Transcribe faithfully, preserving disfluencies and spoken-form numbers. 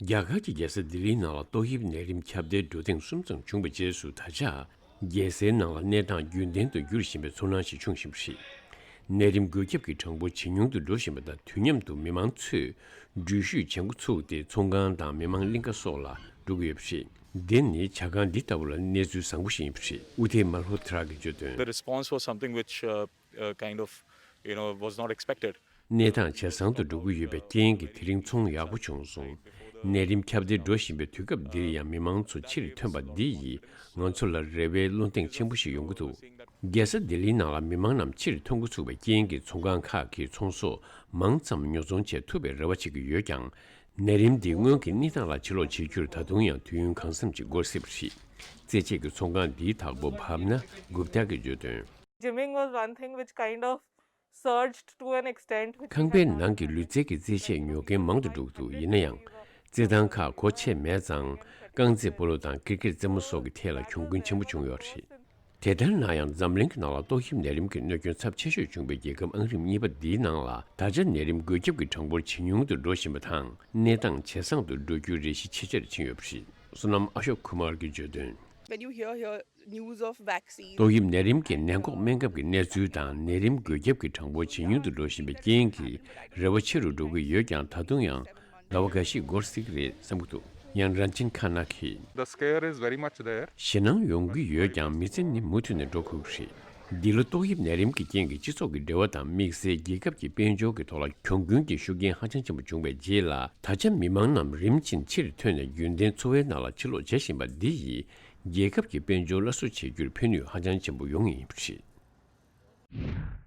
རྒྱ་གར་གྱི་རྒྱལ་ས་ལྡི་ལིའི་ནང་ལ་ཏོག་དབྱིབས་ནད་རིམས་ཁྱབ་གདལ་འགྲོ་ཐེངས་གསུམ་ཙམ་བྱུང་བའི་རྗེས་སུ། ད་ཆ་རྒྱལ་སའི་ནང་ལ་གནས་སྟངས་རྒྱུན་ལྡན་དུ་འགྱུར་བཞིན་པའི་ཚོར་སྣང་ཞིག་བྱུང་བཞིན་པ་རེད། ནད་རིམས་འགོས་ཁྱབ་ཀྱི་གྲངས་འབོར་ཇེ་ཉུང་དུ་འགྲོ་བཞིན་པ་དང་། དུས་མཉམ་དུ་མི་མང་ཚོས་འགྲུལ་བཞུད་བྱེད་འགོ་ཚུགས་ཏེ། ཚོང་ཁང་དང་མི་མང་གླིང་ཀ་སོགས་ལ་འགྲོ་གི་ཡོད་པ་རེད། འདི་ནི་ཇ་ཁང་འདི་ལྟ་བུ་ལ་གནས་ཚུལ་བཟང་པོ་ཞིག་ཡིན་པ་རེད། ཨུ་ཐེ་མལ་ཧོ་ཐ་ར་གིས་བརྗོད་དོན། The response was something which, uh, uh, kind of, you know, was not expected. གནས་སྟངས་ཇེ་བཟང་དུ་འགྲོ་གི་ཡོད་པའི་རྐྱེན་གྱིས་དེ་རིང་ཚོང་ཡག་པོ་བྱུང་སོང་། ནད་རིམས་ཁྱབ་གདལ་འགྲོ་བཞིན་པའི་དུས་སྐབས་འདིར་ཡང་མི་མང་ཚོ་ཕྱིར་ཐོན་པ་འདི་ཡིས་ང་ཚོ་ལ་རེ་བའི་བློ་གདེང་ཆེན་པོ་ཞིག་ཡོང་གི་འདུག། རྒྱལ་ས་ལྡི་ལིའི་ནང་ལ་མི་མང་རྣམས་ཕྱིར་ཐོན་འགོ་ཚུགས་པའི་རྐྱེན་གྱིས་ཚོང་ཁང་ཁག་གིས་ཚོང་ཟོག་མང་ཙམ་ཉོ་ཚོང་བྱེད་ཐུབ་པའི་རེ་བ་བྱེད་ཀྱི་ཡོད་ཀྱང་། ནད་རིམས་འདི་སྔོན་གྱི་གནས་སྟངས་ལ་ཕྱིར་ལོག་བྱེད་རྒྱུར་ད་དུང་ཡང་དུས་ཡུན་གང་འཚམ་ཞིག་འགོར་སྲིད་པ་རེད། རྩེད་ཆས་ཀྱི་ཚོང་ཁང་འདིའི་བདག་པོ་བྷབ་ན་གུབ་ཏཱ་གིས་བརྗོད་དོན། Gymming was one thing which kind of surged to an extent which we ཁང་པའི་had ནང་གི་ལུས་རྩལ་གྱི་རྩེད་ཆས་ཉོ་མཁན་མང་དུ་འགྲོ་གི་འདུག། ཡིན་ན་ཡང་། རྩེད་ཐང་ཁག་སྒོ་ཕྱེ་མེད་ཙང་། རྐང་རྩེད་སྤོ་ལོ་དང་ཀིར་ཀེར་རྩེད་མོ་སོགས་ཀྱི་ཐད་ལ་གྱོང་གུན་ཆེན་པོ་བྱུང་ཡོད་རེད། དེ་ལྟར་ན་ཡང་། འཛམ་གླིང་གི་ནང་ལ་ཏོག་དབྱིབས་ནད་རིམས་ཀྱི་གནོད་སྐྱོན་ཚབས་ཆེ་ཤོས་བྱུང་བའི་རྒྱལ་ཁབ་ཨང་རིམ་གཉིས་པ་འདིའི་ནང་ལ། ད་ཆ་ནད་རིམས་འགོས་ཁྱབ་ཀྱི་གྲངས་འབོར་ཇེ་ཉུང་དུ་འགྲོ་བཞིན་པ་དང་། གནས་སྟངས་ཇེ་བཟང་དུ་འགྲོ་རྒྱུའི་རེ་ཞིག་ཆེ་ཆེར་ཕྱིན་ཡོད་པ་རེད། བསོད་ནམས་ཨ་ཤོག་ཁུ་མར་གྱིས་བརྗོད་དོན། When you hear here news of vaccines, ཏོག་དབྱིབས་ནད་རིམས་ཀྱི་ནད་འགོག་སྨན་ཁབ་ཀྱི་གནས་ཚུལ་དང་། ནད་རིམས་འགོས་ཁྱབ་ཀྱི་གྲངས་འབོར་ཇེ་ཉུང་དུ་འགྲོ་བཞིན་པའི་རྐྱེན་གྱིས་རེ་བ་ཆེ་རུ་འགྲོ་གི་ཡོད་ཀྱང་། ད་དུང་ཡང་ཟླ་བ་འགའ་ཞིག་འགོར་སྲིད་ཀྱི་རེད་བསམ་གྱི་འདུག། ཡང་རན་ཅིན་ཁ་ན་གིས། The scare is very much there. ཞེད་སྣང་ཡོང་གི་ཡོད་ཀྱང་། མི་ཚེ་ནི་མུ་མཐུད་ནས་འགྲོ་དགོས་ཀྱི་རེད། འདི་ལོ་ཏོག་དབྱིབས་ནད་རིམས་ཀྱི་རྐྱེན་གྱིས་སྤྱི་ཚོགས་ཀྱི་འབྲེལ་བ་དང་། དམིགས་བསལ་རྒྱལ་ཁབ་ཀྱི་དཔལ་འབྱོར་གྱི་ཐོག་ལ་གྱོང་གུན་གྱི་ཤུགས་རྐྱེན་ཧ་ཅང་ཆེན་པོ་བྱུང་བའི་རྗེས་ལ། ད་ཆ་མི་མང་རྣམས་རིམ་བཞིན་ཕྱིར་ཐོན་ནས་རྒྱུན་ལྡན་འཚོ་བའི་ནང་ལ་ཕྱིར་ལོག་བྱེད་བཞིན་པ་འདི་ཡིས། རྒྱལ་ཁབ་ཀྱི་དཔལ་འབྱོར་སླར་གསོ་བྱེད་རྒྱུར་ཕན་ནུས་ཧ་ཅང་ཆེན་པོ་ཡོང་ངེས་ཡིན་པ་རེད།